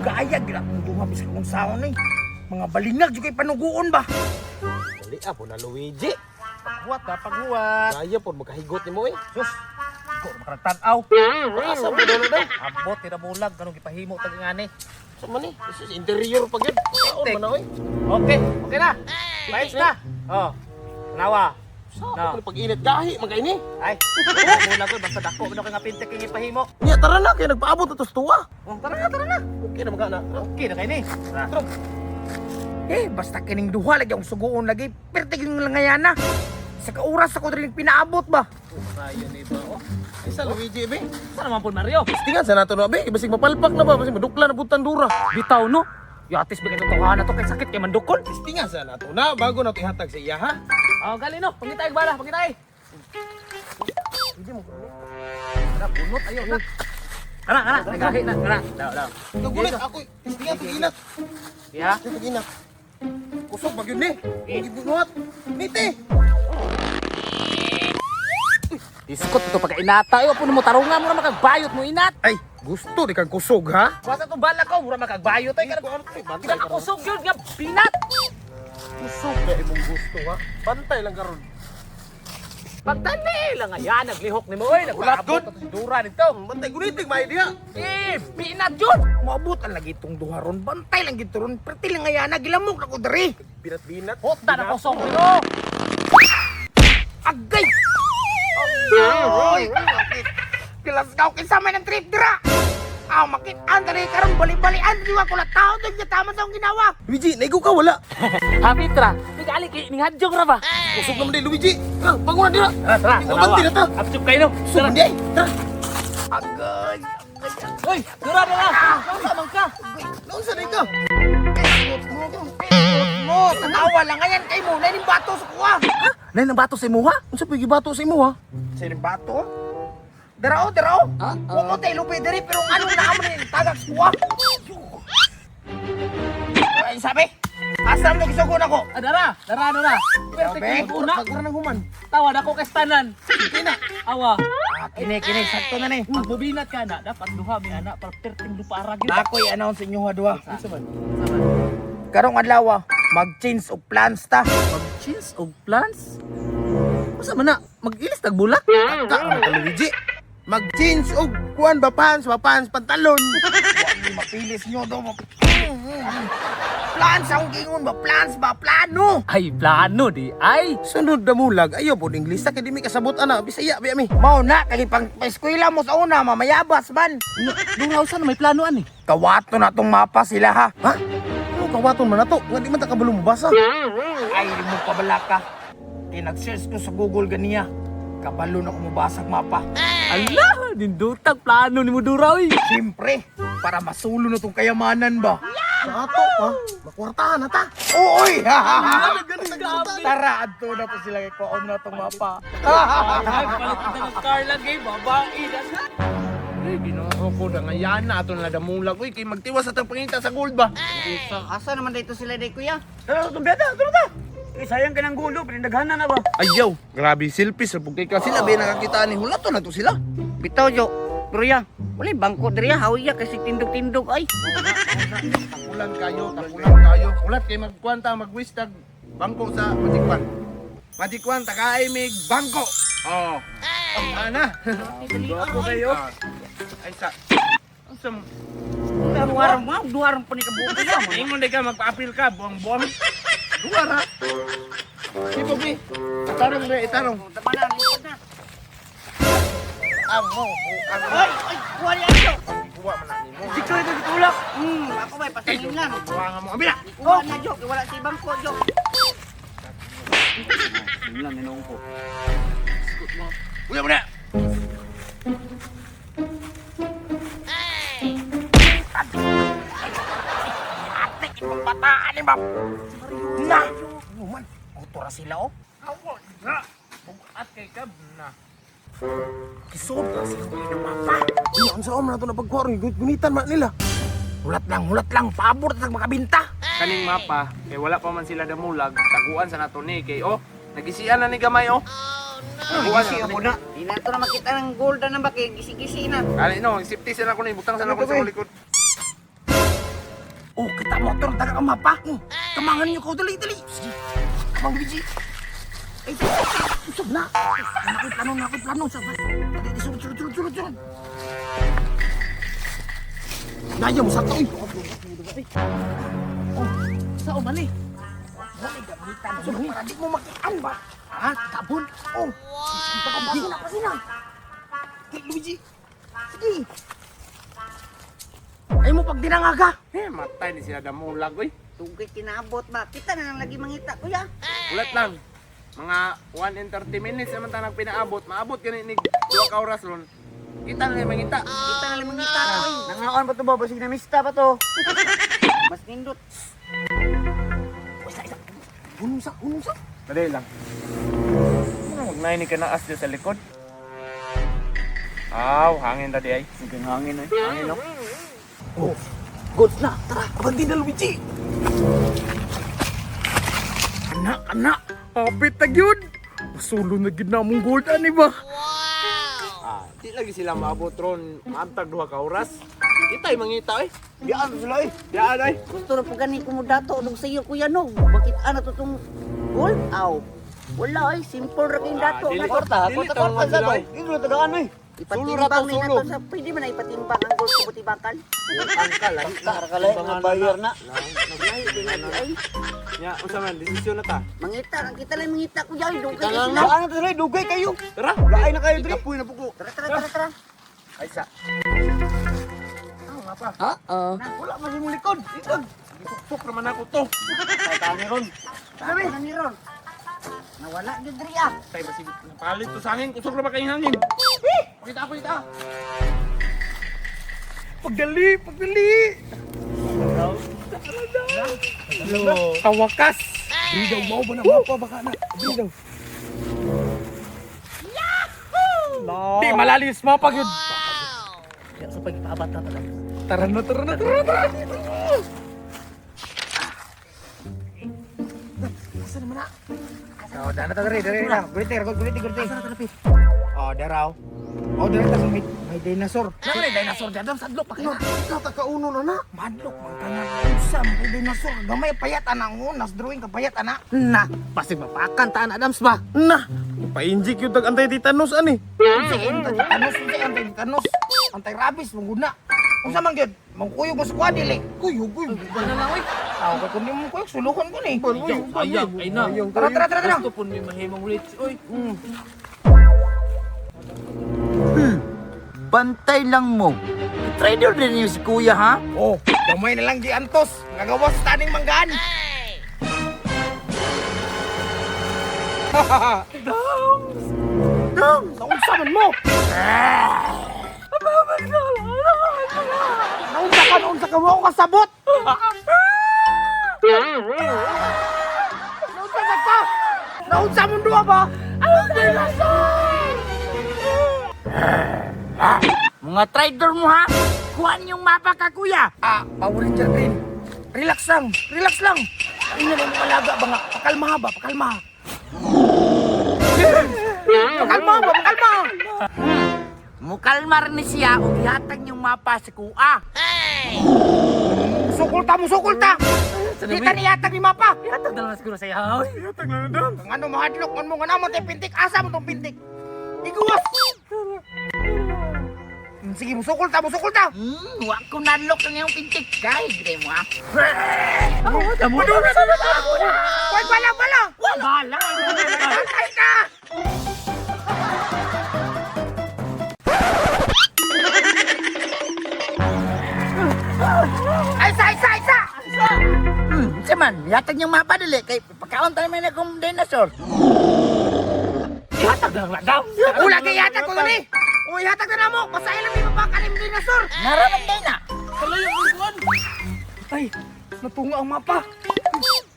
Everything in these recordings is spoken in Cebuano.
Gaya gila akong duha bisag kung saon eh. Mga balingag jud kay panuguon ba. Dali ah, po na Luigi. Paghuwat ha, paghuwat. Gaya po makahigot nimo eh. Sus, ko makaragtan-aw. Asa mo daw na daw? Ambot ni Ramulag kanong gipahimo tag ngani. Sa man eh. This is interior pa gyud. Saon man na oy. Okay, okay na. Paits na. Oh. Tanawa. Sa No. no. Pag-init gahi man kay ni. Ay, Ramulag ko basta dako man kay nga pintek kay gipahimo. Nya tara na kay nagpaabot na to sa tuwa. Oh, tara na, tara na. Okay na magana. Okay na kay ni. Tara. Eh, basta kining duha lagi akong suguon lagi. Pertig yung langayana. Sa kaoras ako diri pinaabot ba. Ayo ni ba? Oh, Ay sa Luigi be. saan naman po Mario? Tingan sa nato na be, basig mapalpak na ba, basig madukla na butan dura. Bitaw no. Yatis ba kitong tuwa na to kay sakit kay mandukol. Tingan sa nato na bago na to ihatag sa iya ha. Oh, gali no. Pangitay bala, pangitay. Hindi mo kuno. Tara, bunot ayo na. Kana, kana, nagahi na, kana. Daw, daw. Kagulit ako, tingan to inat. Ya. Tingan to inat. Kusog ba gyud ni? Gibunuhat. Nite. Diskot ito pagkainata. Ayaw po mo tarungan mo na makagbayot mo inat. Ay, gusto di kang kusog ha? Basta itong bala ko, mura makagbayot ay. Kita ka kusog yun nga binat. Kusog na imong gusto ha. Bantay lang karon. Pagdali lang ayan, naglihok ni mo oy. Ulat, Nagpaabot good. na to si Dura nito. Bantay gunitig may diha. Eh, binat yun. Moabot ang lagi itong duha ron. Bantay lang gito ron. Perti lang ngayana gilamok ako diri. Binat-binat. Hotda na kusog nito. Agay! Oy! Kilasgaw kinsa may ng trip dira. Aw makit-an diri karon bali-balian diri wa ko la tao diri tama sa akong ginawa. Luigi, naigo ka wala. Happy tra. Nigali kay ningadjong ra ba? Kusog naman di Luigi. Tara, bangon na dira. Tara, tara. Mabanti na ta. Absup kayo no. Kusog man di ay. Tara. Agay! Oy, Dura na lang. Nausa man ka. Naunsa na ka? Mo, tanawa lang ngayan kay mo na ning bato sa kuha. Nay nang bato sa imuha? Unsa pa gibato sa imo ha? Sa ning bato? Darao, darao. Wa mo tay lupi diri pero ngano na amo ni tagak sa kuha. Ay sabi, asa mo gisugon ako? Ah, dara, dara dara. Perfect Sabi? yung una. Pagura ng human. Tawad ako kay Stanan. Kina. Awa. Ah, kini kini sakto na ni. Pag mubinat ka na, dapat duha may anak para perting lupa arag yun. Ako i-announce inyo ha duha. Unsa man? Karong adlaw, mag-change og plans ta. Mag-change og plans? Unsa man na? Mag-ilis tag bulak? Ka man ka Luigi. Mag-jeans og kuan ba pants, ba pants, pantalon. Wa mi mapilis nyo do. Plans akong gingon ba? Plans ba? Plano! Ay, plano di ay. Sunod na mulag, ayaw po English kay di mi kasabot ana, Bisaya biya mi. Mao na, kay pang eskwela mo sa una, mamayabas man. Dungaw sa may plano ani. Kawato na tong mapa sila ha. Ha? Ano kawaton man nato? Nga di man ta kabalo mobasa. Ay, di mo pabala ka. Kay nag-search ko sa Google ganiya. Kabalo na ko mobasag mapa. Ala, nindutag plano ni mo Dura oy. Siyempre, para masulo na tong kayamanan ba? Sa ato pa, makwartahan na ta. Uy! Grabe. Tara, adto na to sila kay kuon na tong mapa. Ay, palit na ng car lang eh, babae na. Ay, Ginoo ko na nga yan na ato na damulag uy kay magtiwas atong pangita sa gold ba. Asa naman dito sila day kuya? Tara, itong beta, tara ta. Eh, sayang ka ng gulo, pinadaghanan na ba? Ayaw, grabe selfish sa kay ka sila be nakakita ni hulato na to sila. Bitaw jo. Pero ya, wala bangko diri ya, hawi ya kasi tindog-tindog ay. Tapulan kayo, tapulan kayo. Ulat kay magkuanta, magwistag bangko sa Majikwan. Majikwan takaay mig bangko. Oh. Ana. Gwapo kayo. Ay sa. Unsa Duwaran mo, duwaran pa ni kabuo ya. Ingon di ka magpa-appeal ka buang-buang. Duwa ra. Si Bobby. Itarong be, itarong. Tama na, lipad na. Amo, ang Ay, ay, kuha niya jo. kuha man na nimo. Dito ito gitulak. Ako may pasangin lang. Kuha nga mo. Amina. Kuha na jo, kay wala si bangko jo. Lang ninoong ko. Uya mo na. Ate, itong bataan ni ba? Na! Ano man? Auto ra sila oh. Awa na. Bugat kay ka na. Kisod ra sila kay ng mapa. Unya unsa man nato na pagkuha ron gunitan man nila. Hulat lang, hulat lang. Paabot na makabinta. Kaning mapa kay wala pa man sila damulag, taguan sa nato ni kay oh, nagisian na ni gamay oh. Taguan sa Ako na. Di na ito na makita ng gold na ba kay gisi-gisi na. Ali no, safety sa nako ni butang sa nako sa likod. Oh, kita motor taga ang mapa. Oh, kamangan niyo ko dali dali. Sige. Kamang Luigi. Ay, ay, ay, usab na. Nakoy plano, nakoy plano sa ba. Dali, sulod, sulod, sulod, sulod, sulod. Naya mo sa to. Oh, Sa umali. wala gamitan. Sulod para di mo makian ba? Ha, tabon. Oh. Wow. Pasina, pasina. Dali, Luigi. Sige. Ay mo pag dinangaga. Eh, matay ni sila damulag oy. Tugay kinabot ba? Kita na lang lagi mangita kuya. Ulat lang. Mga 1 and 30 minutes naman ta nagpinaabot. Maabot gani ni 2 ka oras ron. Kita na lang mangita. Kita na lang mangita oy. Nangaon pa to ba? Basig na mista pa to. Mas nindot. Isa, isa. Unong sa, unong sa. Dali lang. Ano magnay ni kanaas dyan sa likod? Aw, hangin tadi ay. Sige hangin eh. Hangin no. Oh, goods na. Tara, abandi na Luigi. Anak, anak. Hapit na gyud. Masulo na gyud na among gold ani ba? Ah, di lagi sila maabot ron. Maantag 2 ka oras. Kita ay mangita ay. Diyan sila eh. Diyan ay. Gusto na po gani ko mo dato og sayo kuya no. Bakit ana to tong gold aw? Wala ay simple ra kayong dato. Ah, dili. Kwarta, Dili, kwarta tawag kwarta sila, sa to. eh. Dili tagaan eh. Sulo ra to, Ipatimbang ni sulo. nato sa pwede man na ipatimbang ang gold sa butibakal. Angkal ay. Tara ka lang, bayar na. Ay, Nya, unsa man desisyon na ta? mangita ang kita lang mangita kuya ay dugay Kita kay lang, sila. Saan na to sila? Dugay kayo. Tara. Laay na kayo diri. Kapoy na buko. Tara tara tara tara. Ay sa. Oo. Wala man imong likod. Likod. Suksok naman ako to. Tani ron. Dami. Ni ron. Nawala gyud diri ah. Tay basig napalit to sa hangin. Kusog na ba kayong hangin? Pakita, pakita. Pagdali, pagdali. Tawakas. Dili daw mao ba na mapa baka na. Dili daw. Yahoo! Di malalis mapa gyud. Kaya sa pagpaabat na talaga. Tara na, tara na, tara na, tara na. Asa naman na? Oh, dana ta diri, diri na. Gulite, gulite, gulite. Asa na talapit? Oh, daraw. Oh, diri ta sa may dinosaur. Naa may dinosaur di Adam sadlok pa kayo. Ikaw ta kauno na na. Madlok man tanan. Unsa man kay dinosaur? Gamay payat ana ang unas drawing ka payat ana. Na, basig mapakan taan Adams ba? Na. Pa-inject yung tag anti-tetanus ani. Unsa anti-tetanus, unsa anti-tetanus, anti-rabies manguna. Unsa man gyud? Mangkuyog mo sa kuha dili. Kuyog, kuyog. Ano lang oy? Aw, kay kun di mo kuyog suluhon ko ni. Sayang, ay na. Tara, tara, tara, tara. Gusto po may mahimong rich, oy. Bantay lang mo. Trader din yung si kuya ha? Oh, gamay na lang di antos. Nagawas taning manggaan. Dams! Dams! Naunsa man mo? Naunsa ka, naunsa ka, wa ko kasabot! Naunsa sa ka! Naunsa mong duha ba? Mga trader mo ha? Kuhaan yung mapa ka kuya. Ah, Power Ranger Green. Relax lang, relax lang. Ang ina mo alaga ba nga? Pakalma ba, pakalma. Pakalma ba, pakalma. Mukalmar ni siya o ihatag yung mapa sa kuha. Sukol ta mo, sukol ta. Di ta niyatag ni mapa. Ihatag na lang siguro sa iya oy. Kung ano mahadlok man mo nga naman tayo pintik, asa mo tong pintik. Iguwas. Sige, musukol ta, musukol ta. Wa ko nalok ang iyong pintik. Kay, gre mo ha? Hoy, bala, bala. Bala. Tatay ka. Ay, isa, isa, isa. Sa man, ihatag yung mapa dili. Kay pagkaon tayo may akong dinosaur. Ihatag na lang Adams. Ula kay ihatag ko ni. O ihatag na namo, basahin lang ni mapakalim dinosaur. Naraman din na. Ay, natunga ang mapa.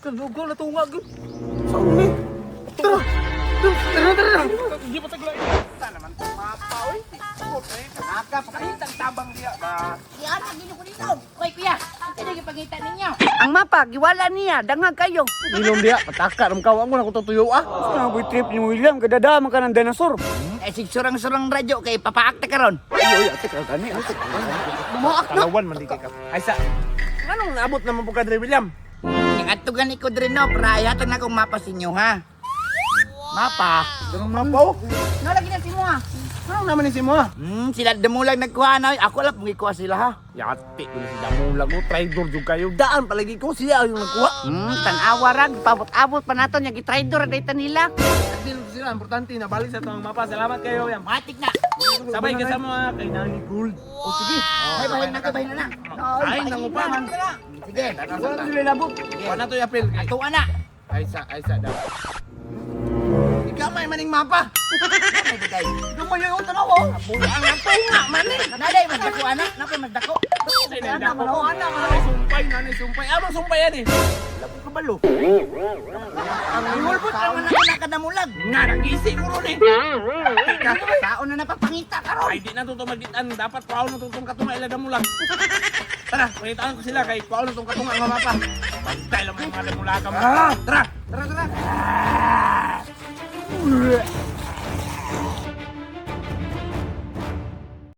Kalugo na tunga gyud. Saan ni? Tara. Tara, tara, tara. Aga, pakahitang tabang diya ba? Ihatag din ko dito. Hoy kuya, ang tinag yung pangita ninyo. Ang mapa giwala niya dangag kayo. Inom diya, pataka ram kawa mo na ko tutuyo ah. Gusto na trip ni William, kadada man ka ng dinosaur. Ay, sig surang-surang radyo kay papaakta karon. Ay, ay, ate ka gani, ate. Bumaak na. Talawan man di kay ka. Ay sa. Anong naabot naman po ka dre, William? Yung ato gani ko diri no, para ihatag na akong mapa sa inyo ha. Mapa. Ganong mapa oh. Nalagi na si Mua. Anong naman ni si Moa? Sila damulag nagkuha na. Ako lang pong ikuha sila ha. Yati, dun si Damulag mo, traidor jud kayo. Daan palagi ko siya yung nagkuha. Tan-awa ra, pabot-abot pa nato nya gitraidor ra dayta nila. Deal sila, importante na balik sa itong mapa. Salamat kayo, William. Matik na. Sabay ka sa mga kay Nani Gold. O sige. Ay, bahin na ka, bahin na na. Ay, nangupa man. Sige. Wala sila labot. Wala to yapil. Ato ana. Ay sa, ay sa daw. Ikamay maning mapa. Ay, bigay. Gamay yung tanaw oh. Buang ang tunga man eh. Kanalay, magdako ana. Napay magdako. Ana man oh, ana man. Sumpay na sumpay. Amang sumpay yan eh. Kabalo. Ang mulbot naman ako na kadamulag. Nga nagisi ko ron eh. Sao na napapangita karon. Ay di na to magitan. Dapat paon na tutong katunga ila damulag. Tara, pangitaan ko sila kay paon na tong katunga nga mapa. Pantay lang mga damulaga mo. Tara, tara, tara.